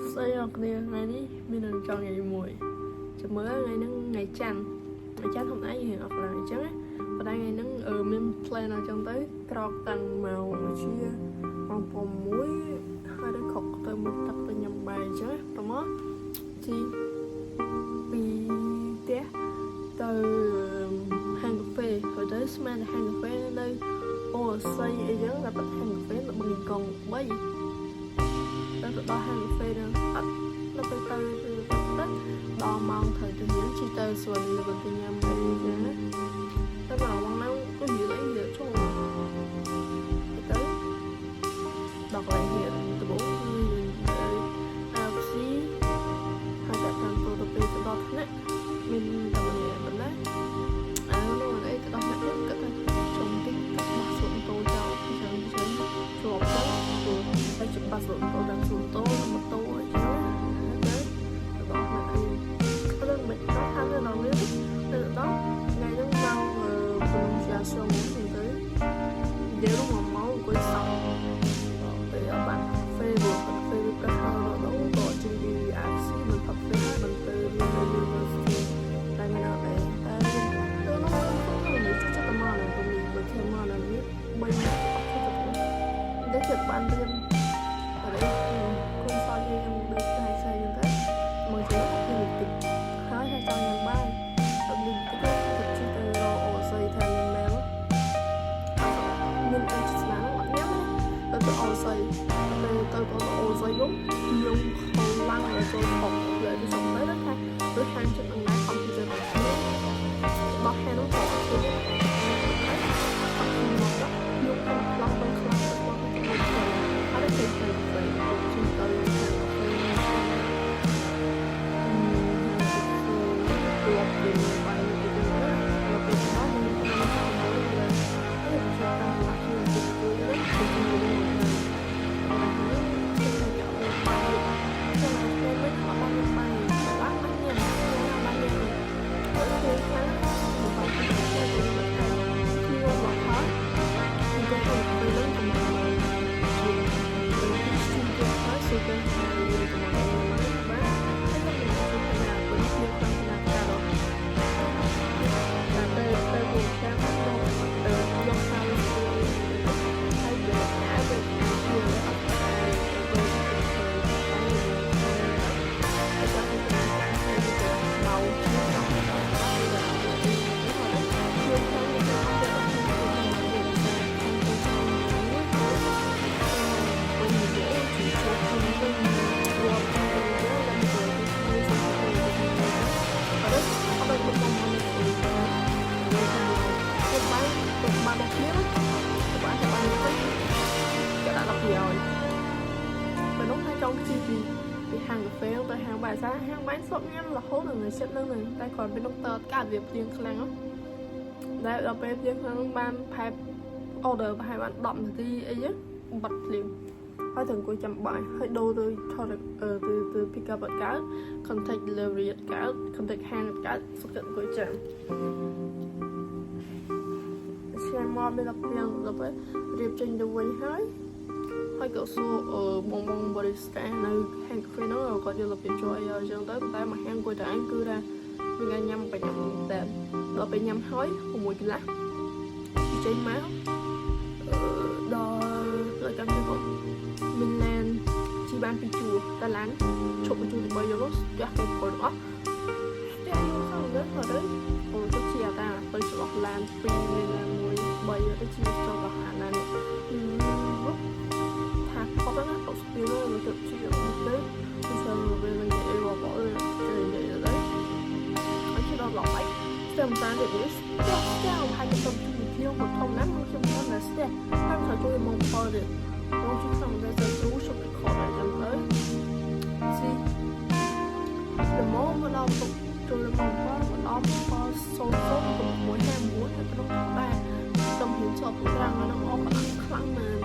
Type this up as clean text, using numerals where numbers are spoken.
ស្អីអ្នកគ្នាថ្ងៃនេះមាននឹងចង់និយាយមួយចាំមើលថ្ងៃហ្នឹងថ្ងៃច័ន្ទថ្ងៃច័ន្ទធម្មតាយើងអត់ឡើងអញ្ចឹងណាប៉ុន្តែថ្ងៃហ្នឹងអឺមាន plan អញ្ចឹងទៅក្រោកតាំងម៉ោងជាម៉ោង6ហើយទៅខុកទៅមុខទឹកទៅញ៉ាំបាយអញ្ចឹងណាតមកជីពីផ្ទះទៅហាងកាហ្វេហើយទៅស្មានតែហាងកាហ្វេនៅអូស័យអីចឹងតែបាត់ហាងកាហ្វេនៅបឹងកង3 ទៅទៅដល់ហាងកាហ្វេហ្នឹងអត់ដល់ពេលទៅទៅទៅដល់ម៉ោងត្រូវទៅរៀនជិះទៅសួនលទៅញ៉ាំអីចឹងណាតែមកម៉ោងហ្នឹងក៏និយាយអីនិយាយចូលទៅដល់កន្លែងរៀនដំបូងគឺយើងទៅ AFC ហើយតែតាមទៅទៅពេលទៅដល់ថ្នាក់មានតែម្នាក់ប៉ុណ្ណាអើនោះអីទៅដល់ថ្នាក់គាត់ថាជុំតិចបោះសួនតូចោលចឹងចឹងជាប់ទៅព្រោះតែច្បាស់សួនតូតាមសួនតូម៉ូតូអីចឹងណាទៅទៅដល់ថ្នាក់អីអត់មិនដល់ថានៅដល់វាទៅដល់ថ្ងៃហ្នឹងមក prononciation ហ្នឹងទៅនិយាយមកមកអង្គុយសក់ពេលអត់បានកាហ្វេវាកាហ្វេវាប្រហែលដល់ក៏ជិះពី AFC មិនផឹកហ្វេហើយមិនទៅរៀននៅ University តែមានអត់អីតែទៅនោះខ្ញុំនិយាយចិត្តតែមកដល់ទៅនេះបើធ្វើមកដល់នេះ3នាក់អត់ចិត្តទៅតែចិត្តបានរៀនអត់អីគុំសល់យើងដូចតែស្អីហ្នឹងទៅមកជិះទៅតិចហើយហើយចង់ញ៉ាំបាយអត់លីតិចទៅជិះទៅរកអូស័យថាមានមែនមានអីស្នាអត់ញ៉ាំទៅទៅអូស័យទៅទៅទៅអូស័យនោះខ្ញុំខ្លាំងដល់ចូលខកលើទៅសំទៅថាដូចហាងចិត្តនឹងដែរកុំព្យូទ័ររបស់គ្នារបស់ហាងនោះក៏ឃើញអត់មកដល់ខ្ញុំក៏ខ្លាំងដល់ខ្លាំងទៅមកទៅទៅហើយទៅទៅទៅជិះទៅហាងកាហ្វេអឺពីបាយទៅទៅដល់ពេលដល់មកខ្ញុំទៅមួយលើអឺជិះតាមឡាក់ខ្ញុំទៅទៅទៅទៅទៅទៅបាយចាំពេលវិញអត់បានបាយបានបានញ៉ាំបានញ៉ាំហើយពេលខ្លះបាយទៅទៅទៅគឺមកហើយគឺក៏ទៅនឹងកំពុងជាទៅស្ទីហើយសូទៅហើយកំពុងមកបានហើយខ្ញុំនឹងជួយថាពេលខ្ញុំតាមណាការតែទៅទៅពូចាំទៅទៅយកសាលហើយយកអាទៅជាអត់ទៅទៅទៅហើយចាំទៅទៅទៅមកជាចង់ទៅទៅទៅខ្ញុំខ្ញុំខ្ញុំទៅទៅទៅទៅ ទៅបានមកគ្នាទៅបានទៅបានទៅគេដាក់ដល់ពីឲ្យពេលនោះថាចង់ជិះពីពីហាងកាហ្វេទៅហាងបាយសាហាងបាយសុបញ៉ាំរហូតដល់នៅចិត្តនឹងតែគ្រាន់ពេលនោះតើកាត់វាភ្លៀងខ្លាំងតែដល់ពេលភ្លៀងខ្លាំងបានផែ order ប្រហែលបាន10នាទីអីហ្នឹងបាត់ភ្លាមហើយទៅអង្គុយចាំបាយហើយដូរទៅថតទៅទៅ pick up អត់កើត contact delivery អត់កើត contact ហាងអត់កើតសុខចិត្តអង្គុយចាំឆ្ងាញ់មកមានដល់ភ្លៀងដល់ពេលរៀបចេញទៅវិញហើយហើយក៏សួរបងបង barista នៅហាងកាហ្វេនោះគាត់យករបៀបជួយអីអញ្ចឹងទៅតែមកហាងអង្គុយតែឯងគឺថាមានការញ៉ាំបញ្ញាំតែដល់ពេលញ៉ាំហើយ6កន្លះចេញមកអឺដល់ផ្លូវកម្មទៅមានឡានជិះបានពីរជួរតែឡានឈប់ពីជួរទី3យកនោះស្ទះទៅក្រោយទាំងអស់ស្ទះយូរខាងទៅហើយទៅអូទៅជាតាទៅឆ្លោះឡាន2មានឡាន1 3ទៅជាចុះដល់អាឡាននេះថាខកណាអត់ស្ពីនោះទៅជាទៅទៅសើវានឹងនិយាយបបទៅនិយាយទៅហើយជិះដល់ឡប់អីស្ទះមិនតាមទៀតនេះស្ទះស្ទះហើយខ្ញុំទៅទីខ្ញុំធំណាស់មកខ្ញុំមិនដែរស្ទះហើយខ្ញុំជួយមកផលទៀតមកជិះក្នុងតែទៅគ្រូជប់ record អីចឹងទៅស៊ីល្មមមកដល់តុចូលមក7មកដល់7 0 0 6 59ហើយក្នុងដែរខ្ញុំហ៊ានជាប់ប្រាំងហ្នឹងអស់ខ្លាំងខ្លាំងមែន